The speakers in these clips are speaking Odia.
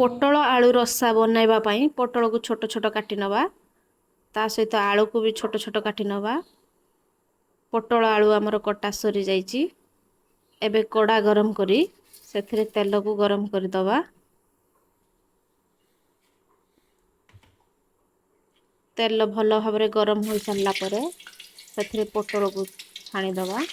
ପୋଟଳ ଆଳୁ ରସା ବନାଇବା ପାଇଁ ପୋଟଳକୁ ଛୋଟ ଛୋଟ କାଟି ନେବା, ତା ସହିତ ଆଳୁକୁ ବି ଛୋଟ ଛୋଟ କାଟି ନେବା। ପୋଟଳ ଆଳୁ ଆମର କଟା ସରିଯାଇଛି। ଏବେ କଡ଼ା ଗରମ କରି ସେଥିରେ ତେଲକୁ ଗରମ କରିଦେବା। ତେଲ ଭଲ ଭାବରେ ଗରମ ହୋଇସାରିଲା ପରେ ସେଥିରେ ପୋଟଳକୁ ଛାଣିଦେବା।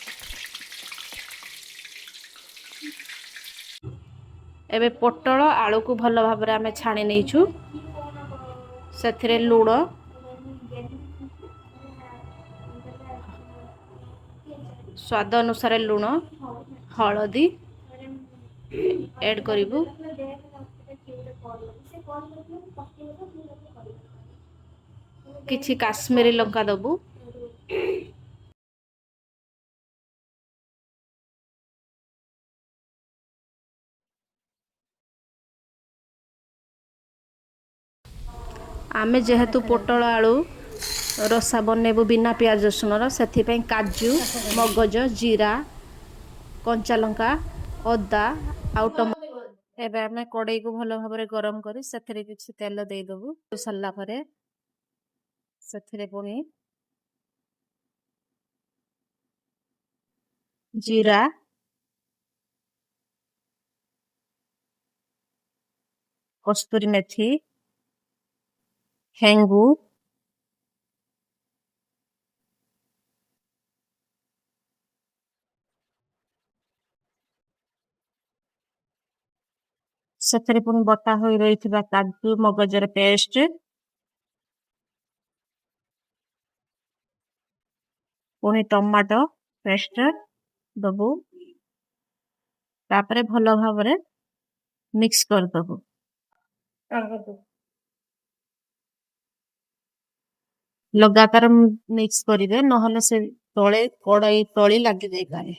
ଏବେ ପୋଟଳ ଆଳୁକୁ ଭଲ ଭାବରେ ଆମେ ଛାଣି ନେଇଛୁ। ସେଥିରେ ଲୁଣ, ସ୍ୱାଦ ଅନୁସାରେ ଲୁଣ, ହଳଦୀ ଏଡ଼୍ କରିବୁ। କିଛି କାଶ୍ମୀରୀ ଲଙ୍କା ଦେବୁ। ଆମେ ଯେହେତୁ ପୋଟଳ ଆଳୁ ରସା ବନେଇବୁ ବିନା ପିଆଜ ରସୁଣର, ସେଥିପାଇଁ କାଜୁ, ମଗଜ, ଜିରା, କଞ୍ଚା ଲଙ୍କା, ଅଦା ଆଉ ଟମାଟୋ। ଏବେ ଆମେ କଡ଼େଇକୁ ଭଲ ଭାବରେ ଗରମ କରି ସେଥିରେ କିଛି ତେଲ ଦେଇଦେବୁ। ସାରିଲା ପରେ ସେଥିରେ ପୁଣି ଜିରା, କସ୍ତୁରୀ ମେଥି, ହେଙ୍ଗୁ, ସେଥିରେ ପୁଣି ବଟା ହୋଇ ରହିଥିବା କାଜୁ ମଗଜର ପେଷ୍ଟ, ପୁଣି ଟମାଟୋ ପେଷ୍ଟ ଦବୁ। ତାପରେ ଭଲ ଭାବରେ ମିକ୍ସ କରିଦବୁ। ଲଗାତାର ମିକ୍ସ କରିବେ, ନହେଲେ ସେ ତଳେ କଡ଼େଇ ତଳି ଲାଗି ଯାଇପାରେ।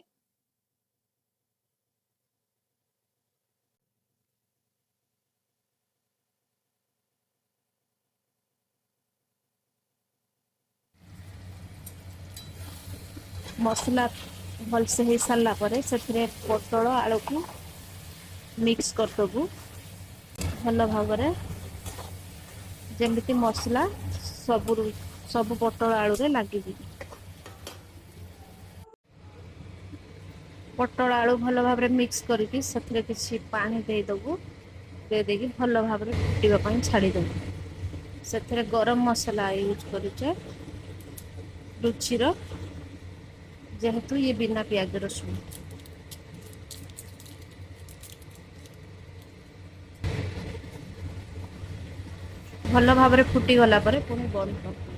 ମସଲା ଭଲସେ ହେଇ ସାରିଲା ପରେ ସେଥିରେ ପୋଟଳ ଆଳୁକୁ ମିକ୍ସ କରିଦେବୁ ଭଲ ଭାବରେ, ଯେମିତି ମସଲା ସବୁ ପୋଟଳ ଆଳୁରେ ଲାଗିଯିବ। ପୋଟଳ ଆଳୁ ଭଲ ଭାବରେ ମିକ୍ସ କରିକି ସେଥିରେ କିଛି ପାଣି ଦେଇଦେବୁ। ଦେଇଦେଇକି ଭଲ ଭାବରେ ଫୁଟିବା ପାଇଁ ଛାଡ଼ିଦେବୁ। ସେଥିରେ ଗରମ ମସଲା ୟୁଜ୍ କରୁଛେ ରୁଚିର, ଯେହେତୁ ଇଏ ବିନା ପିଆଜ ରସୁଣ। ଭଲ ଭାବରେ ଫୁଟିଗଲା ପରେ ପୁଣି ବନ୍ଦ କରିଦେବୁ।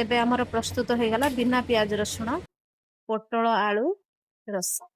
ଏବେ ଆମର ପ୍ରସ୍ତୁତ ହେଇଗଲା ବିନା ପିଆଜ ରସୁଣ ପୋଟଳ ଆଳୁ ରସା।